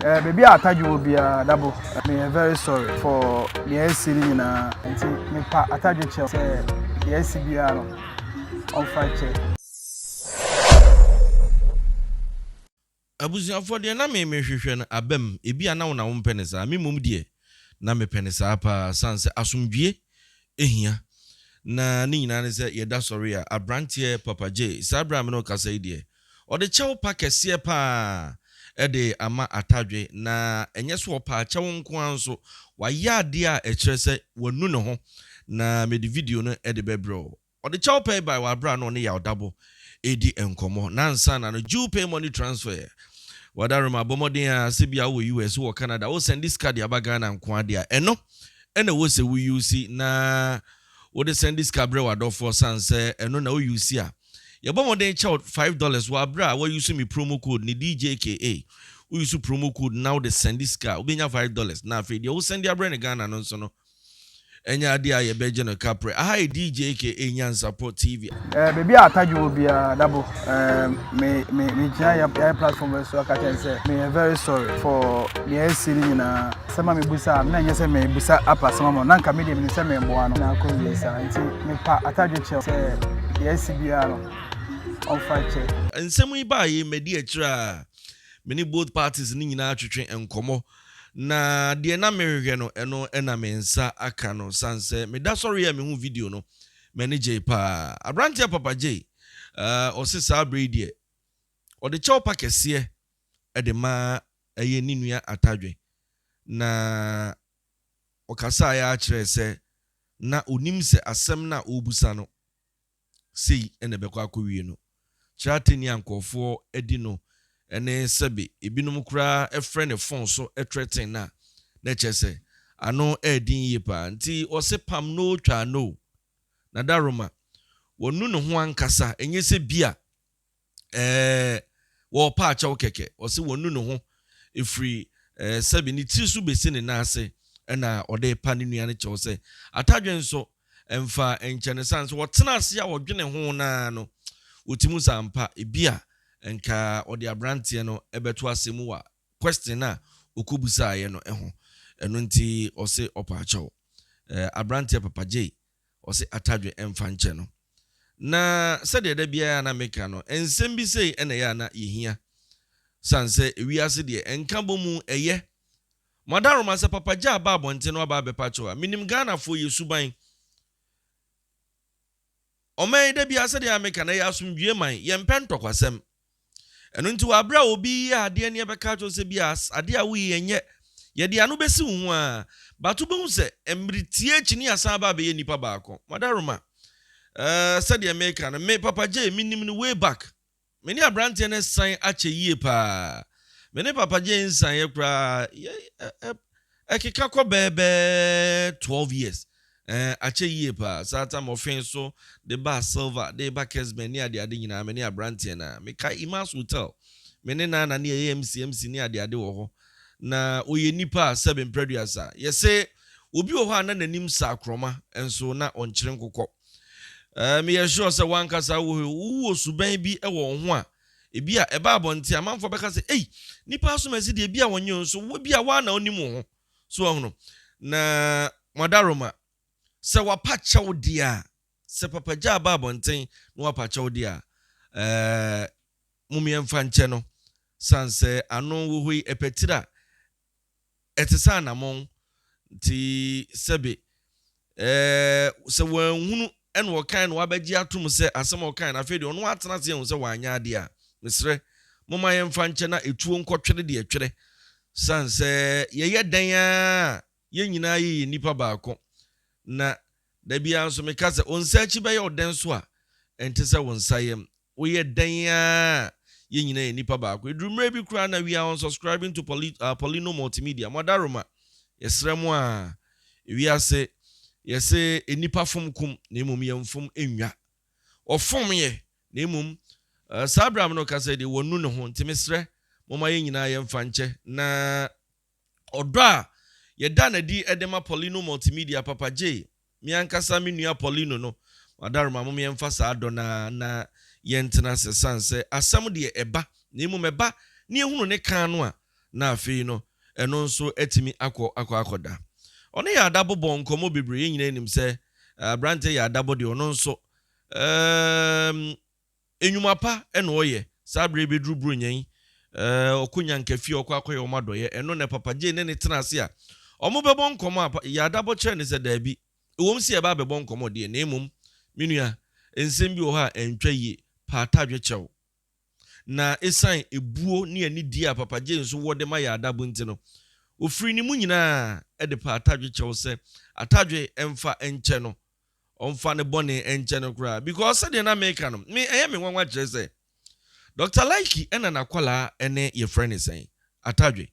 Baabi a Atadwe wɔ biara, Dabo, meyɛ very sorry for nea asi no nyinaa. Nti mepa Atadwe kyɛw sɛ deɛ asi biara no, ɔmfa nkyɛ. Abusuafoɔ, deɛ na me mehwehwɛ no aba mu. Ebia na wo na wompɛ no saa. Me mmom deɛ, na mepɛ no saa paa, sane sɛ asomdwoeɛ hia. Na ne nyinaa ne sɛ yɛda sɔre a, aberanteɛ Papa Jay, saa berɛ a me ne wo kasa yi deɛ, Ɔde kyɛw pa kɛseɛ pa ara de ama Atadwe, na ɛnyɛ sɛ ɔpaa kyɛw nko ara nso, wayɛ adeɛ a ɛkyerɛ sɛ wanu ne ho, na mede video no de bɛbrɛ wo. Ɔde kyɛw pa yi bae wɔ aberɛ a na ɔne Yaw Dabo redi nkɔmmɔ, na ansa na no Jew Pay Money Transfer, Wadaroma, bɔ mmɔden ara sɛ bia wowɔ US, wowɔ Canada, wo sɛnde sika de aba Ghana nko ara deɛ a, ɛno na ɛwɔ sɛ wo use na wode sɛnde sika brɛ w'adɔfoɔ sane sɛ ɛno na wo use a, Yɛbɔ mmɔden kyɛ wo $5 wɔ aberɛ a wa use me promo code ne DJKA. Wo use promo code no na wode sɛnde sika a, wobɛnya $5 na afei deɛ wo sɛnde abrɛ no Ghana no nso no, ɛnyɛ adeɛ a yɛbɛgye no kaprɛ. Aha yɛ DJKA Nyansapɔ TV. Eh, baabi a Atadwe wɔ biara, Dabo, eh, me, me, me gyina yɛ, yɛ platform wei so aka kyerɛ no sɛ, me yɛ very sorry for nea asi no nyinaa. Asɛm a mebusa a, na ɛnyɛ sɛ mebusa apa asɛm ama no, na nka me deɛ menim sɛ meboa no. Na akɔ wie saa, nti mepa Atadwe kyɛw sɛ deɛ asi biara no, ɔmfa nkyɛ. Nsɛm yi baeɛ yi, madi akyire a me ne both parties no nyinaa twetwe nkɔmmɔ, na deɛ na merehwehwɛ no, ɛno na me nsa aka no, sane sɛ meda sɔreeɛ a mehuu video no, m'ani gyei paa. Aberanteɛ Papa Jay, ɔse saa berɛ yi deɛ, ɔde kyɛw pa kɛseɛ de ma ɛyɛ ne nua Atadwe, na ɔkasaeɛ ara kyerɛɛ sɛ na ɔnim sɛ asɛm no a ɔrebisa no sei na ɛbɛkɔ akɔwie no. Kyerɛ atɛnni a nkurɔfoɔ adi no ne sɛbe ebinom koraa frɛ no fon so threaten no a, na ɛkyerɛ sɛ ano yɛ den yie paa. Nti ɔse pam no twaa no. Na Daroma, wanu ne ho ankasa, ɛnyɛ sɛ bi a Ɛɛ, wɔrepa akyɛw kɛkɛ. Ɔse wanu ne ho ɛfiri ɛɛ sɛbe ne tiri so bɛsi ne nan ase ɛna ɔde repa ne nua no kyɛw sɛ Atadwe nso mfa nkyɛ no sane sɛ ɔtena ase a ɔdwene ho no ara no ɔtumi hu sɛ ampa ebia nka ɔde abranteɛ no bɛto asɛm mu wɔ question a ɔkɔbusaeɛ no ho. Ɛno nti ɔse ɔpa akyɛw. Ɛɛ abranteɛ Papa Jay ɔse Atadwe mfa nkyɛ no. Na sɛdeɛ da biara na meka no, nsɛm bi sei na ɛyɛ a na yɛhia. Sane sɛ ewiase deɛ, nka bɔ mu ɛyɛ. Mo adaworoma sɛ Papa Gya aba abɔnten na waba abɛpa kyɛw a, menim Ghanafoɔ yɛ suban. Ɔman yi da biara sɛdeɛ a meka no, ɛyɛ asomdwoeɛ man, yɛmpɛ ntɔkwasɛm. Ɛno nti wɔ aberɛ a obi reyɛ adeɛ ne yɛbɛka akyerɛ wo sɛ bi a adeɛ a woyɛ yi ɛnyɛ, yɛde ano bɛsi wo ho ara, but wobɛhu sɛ mmere tiaa akyi ne yɛasan aba abɛyɛ nnipa baako. Madaroma, eh, sɛdeɛ meka no, me Papa Jay menim no way back. Me ne aberanteɛ no san akyɛ yie paa. Me ne Papa Jay nsaeɛ koraa, yɛ, ɛ, ɛ, Ɛkeka kɔ bɛɛ bɛɛ 12 years eh, akyɛ yie paa. Saa tam ɔfee so de baa Silver, de ba Kesben ne adeade nyinaa, me ne abranteɛ no a. Mekae Imas Hotel, me ne Nana ne yɛyɛ MC MC ne adeade wɔ hɔ. Na ɔyɛ nipa a sɛbe mprɛduasa. Yɛse obi wɔ hɔ a na n'anim sa akorɔma nso na ɔnkyere nkokɔ. Eh, meyɛ sure sɛ w'ankasa wowɔ suban bi wɔ wo ho a Ebia ɛba abɔnten a, amanfoɔ bɛka sɛ, Ei, nnipa asomasi deɛ, ebia wɔnyɛ o, nso wo, ebia wo ara na wonim wo ho. So wahunu? Na Mwadaroma, sɛ wapa kyɛw deɛ a, sɛ Papa Gya aba abɔnten na wapa kyɛw deɛ a, ɛɛ, mom yɛmfa nkyɛ no. Sane sɛ ano wɔ hɔ yi, ɛpɛ tiri a, ɛte sɛ anammɔn, nti sɛbe ɛɛ sɛ wanhunu ɛna ɔkae na wabɛgye atom sɛ asɛm a ɔkae no afei deɛ ɔno atena ase ahu sɛ wanyɛ adeɛ a, mesrɛ momma yɛmfa nkyɛ na etuo nkɔtwere deɛ ɛtwerɛ, sane sɛ yɛyɛ dɛn ara a yɛn nyinaa yɛyɛ nnipa baako, na da biara nso meka sɛ wo nsa akyi bɛyɛ wo dɛn so a ɛnte sɛ wo nsa yam. Woyɛ dɛn ara a, yɛn nyinaa yɛ nnipa baako. Ɛduru mmerɛ bi koraa na we are unsubscribing to Poly, uh, Polyno Multimedia. Mo adaworoma, yɛsrɛ mo a, ewiase, yɛse nnipa fom kum, na mmom yɛmfom nnwa. Wɔfom yɛ, na mmom, uh, saa berɛ a me ne wo kasa yi deɛ, wɔanu ne ho. Nti mesrɛ, momma yɛn nyinaa yɛmfa nkyɛ, na ɔdɔ a yɛda no adi de ma Polyno Multimedia, Papa Jay, Me ankasa me nua Paulino no, Madaroma, mom yɛmfa saa dɔ no ara na yɛntena ase sane sɛ asɛm deɛ ɛba, na mmom ɛba na yɛhunu ne kan no a, na afei no ɛno nso atumi akɔ akɔ akɔda. Ɔne Yaa Adabo bɔɔ nkɔmmɔ bebree. Yɛn nyinaa nim sɛ aberanteɛ Yaa Adabo deɛ ɔno nso ɛɛm nnwuma pa na ɔyɛ. Saa berɛ yi bɛduru Buronya yi, ɛɛ ɔkɔ Nyankafie ɔkɔ akɔyɛ wɔn adɔeɛ. Ɛno na Papa Jay ne ne tena ase a wɔbɛbɔ nkɔmmɔ a Yaa Adabo kyerɛ no sɛ daabi, ɛwom sɛ yɛba abɛbɔ nkɔmmɔ deɛ na mmom me nua, nsɛm bi wɔ hɔ a ɛntwa yie, paatadwe kyɛw. Na esiane ebuo ne anidie a Papa Jay nso wɔ de ma Yaa Adabo nti no, ɔfirii ne mu nyinaa de paa Atadwe kyɛw sɛ Atadwe mfa nkyɛ no, ɔmfa ne bɔne nkyɛ no koraa. Because sɛdeɛ na meka no, me ɛyɛ me nwanwa kyerɛ sɛ Doctor Likey ɛna n'akwadaa ne yɛfrɛ no sɛn? Atadwe.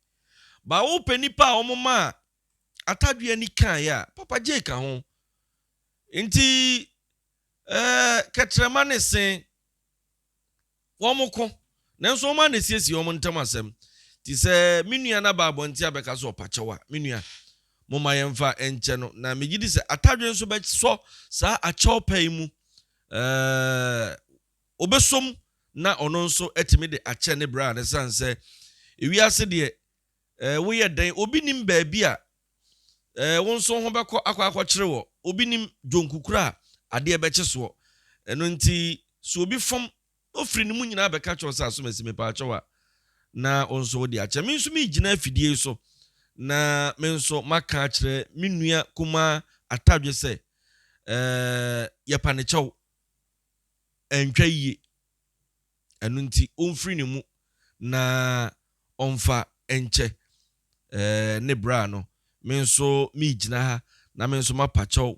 But wopɛ nnipa a wɔmaa Atadwe ani kaeɛ a, Papa Jay ka ho. Nti ɛɛ kɛtrɛma ne se Wɔko, nanso wɔn ara na esiesie wɔn ntam asɛm. Nti sɛ me nua no aba abɔnten abɛka sɛ ɔpa kyɛw a, me nua, momma yɛmfa nkyɛ no. Na megye di sɛ Atadwe nso bɛsɔ saa akyɛwpa yi mu. Ɛɛ, ɔbɛsɔ mu na ɔno nso atumi de akyɛ ne bra no ɛsiane sɛ ewiase deɛ, ɛɛ, woyɛ dɛn, obi nim baabi a ɛɛ, wo nso ho bɛkɔ akɔ akɔkyere wɔ. Obi nim dwonku koro a adeɛ bɛkye soɔ. Ɛno nti, sɛ obi fom na ɔfiri ne mu nyinaa bɛka kyerɛ wo sɛ asomasi mepaakyɛw a, na wo nso wode akyɛ. Me nso meregyina afidie yi so na me nso maka akyerɛ me nua kumaa Atadwe sɛ, ɛɛ, yɛpa ne kyɛw, ɛntwa yie. Ɛno nti ɔmfiri ne mu na ɔmfa nkyɛ eh, ne bra no. Me nso meregyina ha na me nso mapa kyɛw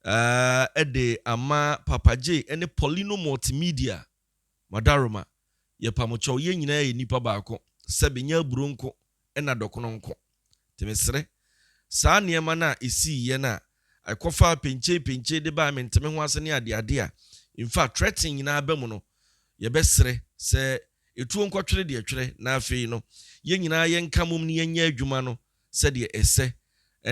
eh, de ama Papa J ne Paulino Multimedia Madaroma. Yɛpa mo kyɛw, yɛn nyinaa yɛ nnipa baako, sɛbe nyɛ aburo nko na dɔkono nko. Nti mesrɛ, saa nneɛma no a ɛsiiɛ no a ɛkɔfaa penkyei-penkyei de baa mente-me-ho-ase ne adeade a in fact threaten nyinaa ba mu no, yɛbɛsrɛ sɛ ɛtuo nkɔtwere deɛ ɛtwerɛ na afei no yɛn nyinaa yɛnka mmom na yɛnyɛ adwuma no sɛdeɛ ɛsɛ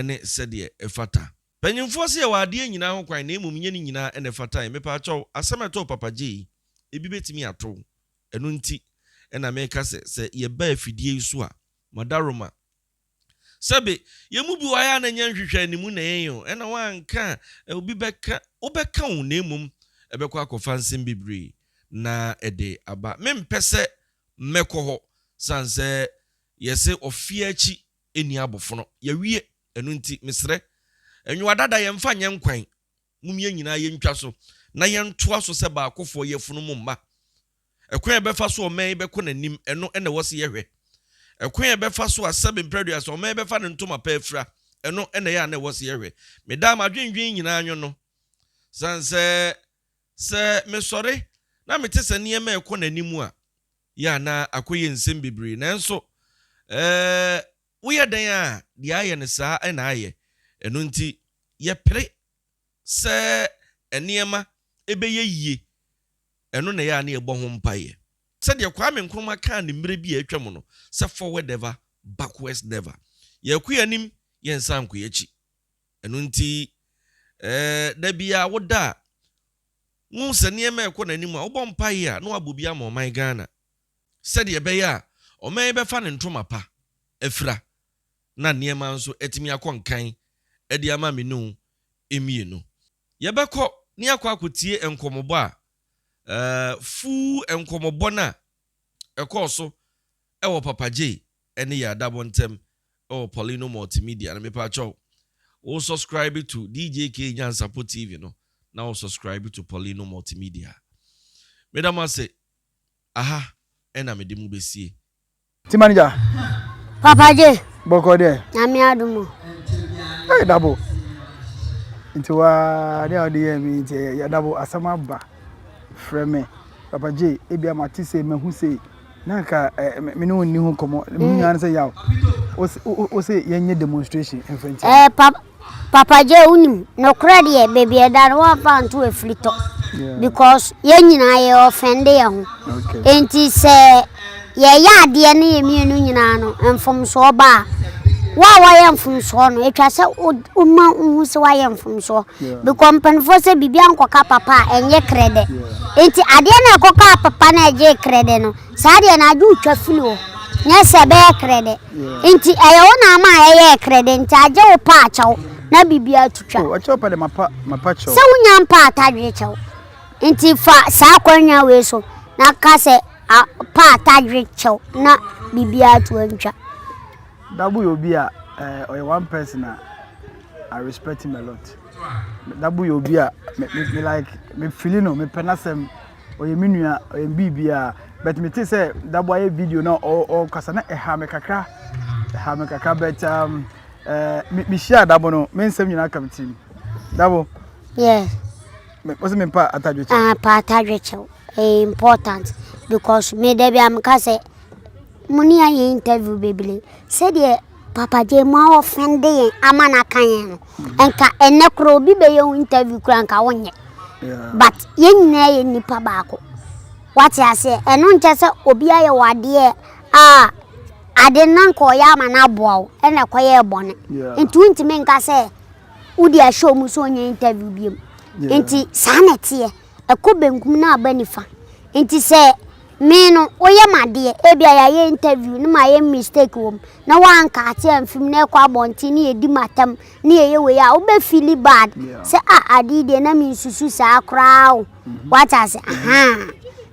ne sɛdeɛ ɛfata. Panyimfoɔ se yɛwɔ adeɛ nyinaa ho kwan na mmom nyɛ ne nyinaa na ɛfata yɛn. Mepaakyɛw, asɛm a ɛtoo Papa Jay yi, ebi bɛtumi ato wo. Ɛno nti na meka sɛ, sɛ yɛba afidie yi so a, Madaroma. Sɛbe, yɛn mu bi wɔ ha a na ɛnyɛ nhwehwɛanimu na yɛyɛ o, ɛna woanka a, obi bɛka, wobɛka o, na mmom ɛbɛkɔ akɔfa nsɛm bebree na ɛde aba. Mempɛ sɛ mɛkɔ hɔ, sane sɛ yɛse ɔfeɛ akyi nni abofono. Yɛawie, ɛno nti mesrɛ, nwowa dada yɛmfa nyɛ nkwan, mom yɛn nyinaa yɛntwa so na yɛntoa so sɛ baakofoɔ yafunu mu mma. Ɛkwan a ɛbɛfa so ɔman yi bɛkɔ n'anim, ɛno na ɛwɔ sɛ yɛhwɛ. Ɛkwan a ɛbɛfa so a sɛbe mprɛduasa ɔman yi bɛfa ne ntoma pa afira, ɛno na ɛyɛ a na ɛwɔ sɛ yɛhwɛ. Medaa m'adwendwen nyinaa nwo no, sane sɛ sɛ mesɔre na mete sɛ nneɛma rekɔ n'anim a, yɛ a na akɔyɛ nsɛm bebree. Nanso ɛɛ, woyɛ dɛn a, deɛ ayɛ no saa na ayɛ. Ɛno nti, yɛpere sɛ nneɛma bɛyɛ yie, ɛno na ɛyɛ a na yɛbɔ ho mpaeɛ. Sɛdeɛ Kwame Nkrumah kaa no mmerɛ bi a atwam no sɛ forward ever, backwards never. Yɛrekɔ yɛn anim, yɛnsan nkɔ yɛn akyi. Ɛno nti, da biara woda a, wohu sɛ nneɛma rekɔ n'anim a, wobɔ mpaeɛ a, na woabɔ bi ama ɔman Ghana. Sɛdeɛ ɛbɛyɛ a ɔman yi bɛfa ne ntoma pa afira na nneɛma nso atumi akɔ nkan de ama me ne wo mmienu. Yɛbɛkɔ na yɛakɔ akɔtie nkɔmmɔbɔ a fuu nkɔmmɔbɔ no a ɛkɔɔ so wɔ Papa Jay ne Yaa Dabo ntam wɔ Paulino Multimedia no. Mepaakyɛw, wo subscribe to DJK Nyansapo TV no na wo subscribe to Paulino Multimedia. Meda mo ase, aha na mede mo bɛsie. Ti manager. Papa J. Bɔkɔ deɛ. Nyame adom o. Hey dabo. Nti waa de a ɔde yɛ mi nti yɛ dabo asɛm aba. Frɛ me. Papa J ebia mate sei mahu sei. Na nka eh, me ne wo nni ho nkɔmmɔ. Me nyinaa ne sɛ yaw. Wo se yɛnyɛ demonstration mfa ntia. Eh, papa Papa J wonim nokorɛ deɛ baabi ɛda no wɔmfa nto afiri tɔ because yɛn nyinaa yɛ ɔfɛnde yɛn ho enti sɛ yɛyɛ adeɛ ne yɛ mmienu nyinaa no mfomsoɔ ba a wo a wɔyɛ mfomsoɔ no atwa sɛ woma wohu sɛ woayɛ mfomsoɔ because mpanimfoɔ sɛ biribi ankɔka papa a ɛnyɛ krɛdɛ enti adeɛ no a ɛkɔkaa papa no a ɛgyee krɛdɛ no saa deɛ no agye wotwa firi hɔ. Nyɛ sɛ ɛbɛyɛ krɛdɛ. Nti ɛyɛ wo na ama ɛyɛɛ krɛdɛ nti agye wo pa akyɛw na biribiara to twa. Oh, akyɛw pa de mapa mapa kyɛw. Sɛ wonya mpa atadwe kyɛw. Nti fa saa akwanya wei so na ka sɛ pa atadwe kyɛw na biribiara to antwa. Dabo yɛ obi a eh, ɔyɛ one person a I respect him a lot. Dabo yɛ obi a me, me, me like me feeling no, me pɛ n'asɛm. Ɔyɛ me nua, ɔyɛ me biribiara. But me te sɛ Dabo ayɛ video na ɔkasa na ɛha me kakra. Ɛha me kakra but um, eh, me, me hyia Dabo no, me nsɛm nyinaa ka me tirim. Dabo. Yes. Me, wɔsɛ me mpa atadwe kyɛw. Ah, pa atadwe kyɛw. Ɛyɛ important because me da bi a meka sɛ mo ne ayɛ interview bebree sɛdeɛ Papa J mo a ɔfɛnde yɛn ama no aka yɛn no nka ɛnɛ koraa obi bɛyɛ wo interview koraa nka wonyɛ but yɛn nyinaa yɛ nipa baako wate aseɛ ɛno nkyɛ sɛ obi ayɛ wɔ adeɛ a ade no nka ɔyɛ ama no aboa wo ɛna ɛkɔyɛɛ bɔne nti wontumi nka sɛ wode ahyɛ ɔmu sɛ ɔnyɛ interview biom nti saa na ɛteɛ ɛkɔ benkum na aba nifa nti sɛ Me no, woyɛ me adeɛ, ebia yɛayɛ interview na mayɛ mistake wɔ mu na woankaate amfi mu na ɛkɔ abɔnten na yɛdi m'atam na yɛyɛ wei a, wobɛ feeli bad sɛ ah ade yi deɛ na mensusu saa koraa o. Mhm. Wate ase? Ahaa.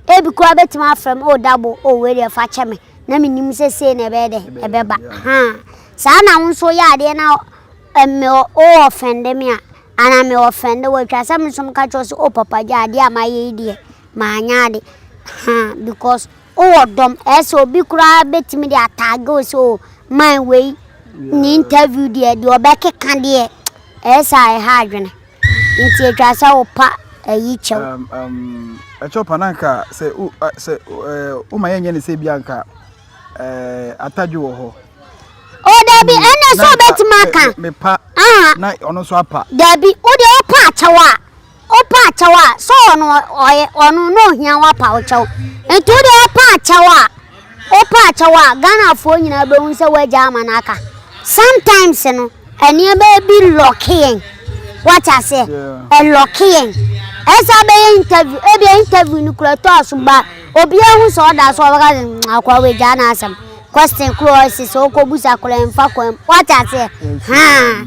Ebi koraa bɛtumi afrɛ me, oh Dabo, oh wei deɛ fa kyɛ me na menim sɛ sei na ɛbɛyɛ dɛ, ɛbɛba. Ahaa. Saa na wo nso woyɛ adeɛ na me wo offend me a, anaa me offend wo, atwa sɛ me nso meka kyerɛ wo sɛ oh Papa gya adeɛ a mayɛ yi deɛ, Manyɛ ade haa because wowɔ dɔm ɛyɛ sɛ obi koraa bɛtumi de ataage wo sɛ o man wei ne interview deɛ deɛ ɔbɛkeka deɛ ɛyɛ sɛ a ɛha adwene nti atwa sɛ wopa ayi kyɛw. Ɛkyɛw pa na nka sɛ sɛ woma yɛnyɛ ne sɛ bi anka atadwe wɔ hɔ. O dabi ɛnna sɛ ɔbɛtumi aka. Mepa na ɔno nso apa. Dabi wo deɛ wopa akyɛw a. Wopa akyɛw a, sɛ ɔno ɔyɛ ɔno na ohia wapa wo kyɛw. Nti wo deɛ wopa akyɛw a, wopa akyɛw a, Ghanafoɔ nyinaa bɛhu sɛ woagya ama no aka. Sometimes no, nneɛma bi lɔke yɛn. Wate aseɛ? Ɛlɔke yɛn. Ɛsɛ abɛyɛ interview, ebia interview no kura ɛtɔ aso ba obiara hu sɛ ɔda so ɔbɛka sɛ mm, akoa wei gyaa n'asɛm. Question koro ɔsi sɛ ɔkɔbusa koraa mfa kwan mu. Wate aseɛ? Haa.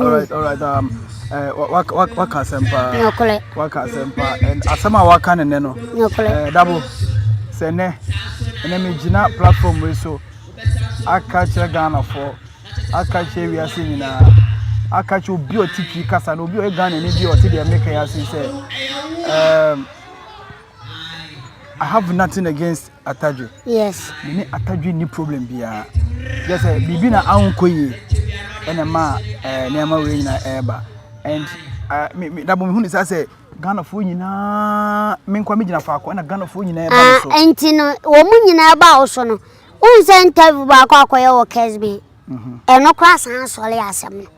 Alright, alright. Um, eh, waka asɛm paa. Nokorɛ. Waka asɛm paa. And asɛm a waka ne nɛ no. Nokorɛ. Eh, dabo, sɛ nɛ, ɛnɛ megyina platform wei so aka kyerɛ Ghanafoɔ, aka kyerɛ wiase nyinaa, aka kyerɛ obi a ɔte Twi kasa na obi a ɔyɛ Ghanani bi a ɔte deɛ meka yi ase sɛ, um, I have nothing against Atadwe. Yes. Me ne Atadwe nni problem biara. Yɛ sɛ biribi na ankɔ yie ɛna ɛma ɛɛ nneɛma wei nyinaa ɛreba. And ɛɛ me me dabo mehu ne saa sɛ Ghanafoɔ nyinaa me nkwa me gyina faako ɛna Ghanafoɔ nyinaa ɛba me so. Ah, nti no wɔn nyinaa ba wo so no, wohu sɛ interview baako akɔyɛ wɔ Kesbe. Mhm. Ɛno koraa san sɔre asɛm no.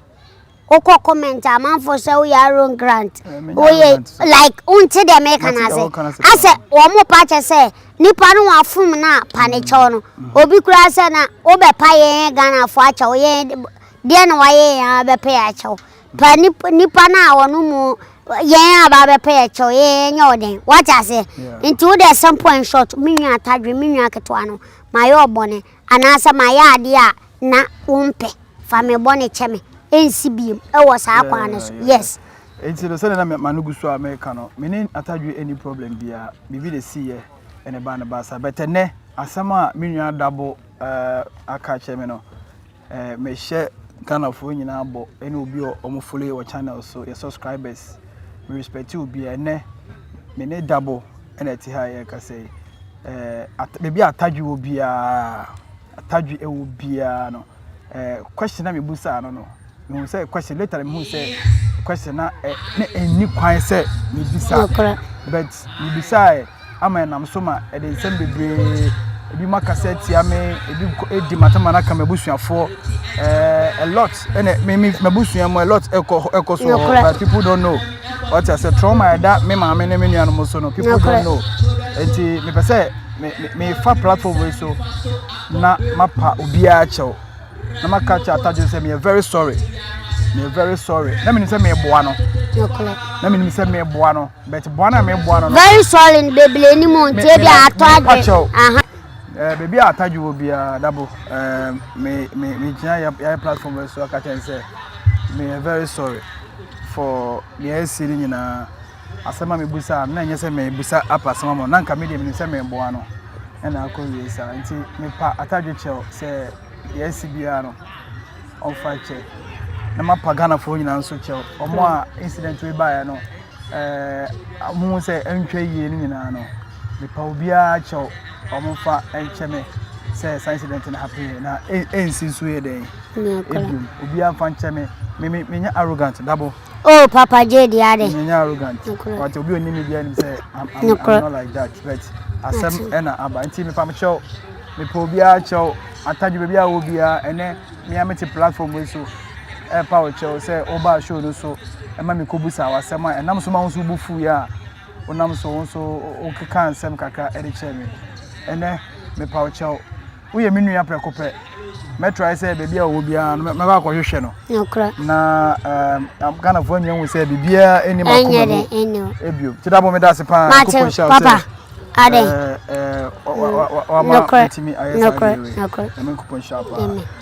Wokɔ comment a amanfoɔ sɛ woyɛ Aaron Grant woyɛ like wonte deɛ meka no ase asɛ wɔn mo pa kyɛ sɛ nipa no wafom no a pa ne kyɛw no mm. obi koraa sɛ na wobɛpa yɛn Ghanafoɔ akyɛw yɛn deɛ na wayɛ yɛn a bɛpɛ yɛ akyɛw pa nipa no a ɔno mu yɛn a ba bɛpɛ yɛ kyɛw yɛn nyɛ ɔden wate aseɛ nti wo deɛ simple and short me nua atadwe me nua ketewa no mayɛ ɔbɔne anaasɛ mayɛ adeɛ a na wompɛ fa me bɔne kyɛ me ɛnsi biem ɛwɔ saa kwan no so yes. Nti no sɛdeɛ na m'ano gu so a meka no me ne Atadwe ɛni problem biara biribi na ɛsiiɛ ɛna ɛbaa no baa saa but ɛnɛ asɛm a me nua Dabo uh, aka akyerɛ me no uh, mehyɛ Ghanafoɔ nyinaa bɔ ɛne obi a wɔn follow yɛ wɔ channel so yɛ subscribers me respect obiara ɛnɛ me ne Dabo ɛna ɛte ha yɛrekasa yi ɛɛ baabi a Atadwe wɔ biara Atadwe ɛwɔ biara no eh, question na mebusaa no no mehu sɛ question later na mehu sɛ question na eh, na ɛnni kwan sɛ mebisa but mebisaeɛ ama ɛnam so ma ɛde nsɛm bebree ebi mu akasa atia me ebi edi matama na aka m'abusuafoɔ ɛɛ a lot ɛna me me m'abusua mu a lot ɛkɔ ɛkɔ so wɔ but people don't know wɔte ase trauma ɛda me maame ne me nuanom so no people don't know nti mepɛ sɛ me me mefa platform wei so. na mapa obiara kyɛw na maka kyerɛ atadwe sɛ meyɛ very sorry meyɛ very sorry na menim sɛ meboa no na menim sɛ meboa no but boa no a meboa no very sorry no bebree ni mu nti ebi atɔ adwe kyɛw Eh, baabi a atadwe wɔ biara dabo eh, me me me gyina yɛ yɛ platform wɔ so aka kyɛn sɛ me yɛ very sorry for nea asi no nyinaa. Asɛm a mebusa no na ɛnyɛ sɛ mebusa apa asɛm ama na nka me deɛ menim sɛ meboa no ɛna akɔ wie saa nti mepa atadwe kyɛw sɛ deɛ asi biara no ɔmfa kyɛ na mapa Ghanafoɔ nyinaa nso kyɛw ɔmo a incident wei baeɛ no ɛɛ ɔmo hu sɛ ɛntwa yie no nyinaa no mepa obiara kyɛw ɔmo mfa nkyɛ me sɛ saa incident no happen na ɛnsi nso yɛ dɛn ebiom obiara mfa nkyɛ me me me menyɛ arrogant dabo. Oh Papa J deɛ adɛ. Menyɛ arrogant but obi onim me biara nim sɛ I'm, I'm, I'm not like that but asɛm ɛna aba nti mepa me kyɛw mepɛ obiara kyɛw atadwe baabi a wɔ biara ɛnɛ me a mete platform wei so ɛpa wo kyɛw sɛ wobaa show no so ɛma me kɔbusa w'asɛm a ɛnam so ma wo nso wo bo fuiɛ a wonam so wo nso wokeka nsɛm kakra ɛde kyerɛ me ɛnɛ mepa wo kyɛw Woyɛ me nua prɛko pɛ. Mɛtrae sɛ baabi a ɔwɔ biara no mɛkɔ akɔhwehwɛ no. Nokorɛ. Na um, Ghanafoɔ nyɛ hu sɛ biribiara ɛnni m'akoma mu ebio. Kyedabo meda ase paa. Mate papa. Adɛn. Wama metumi ayɛ saa deɛ wei. Nyame Nyankopɔn nhyira paa.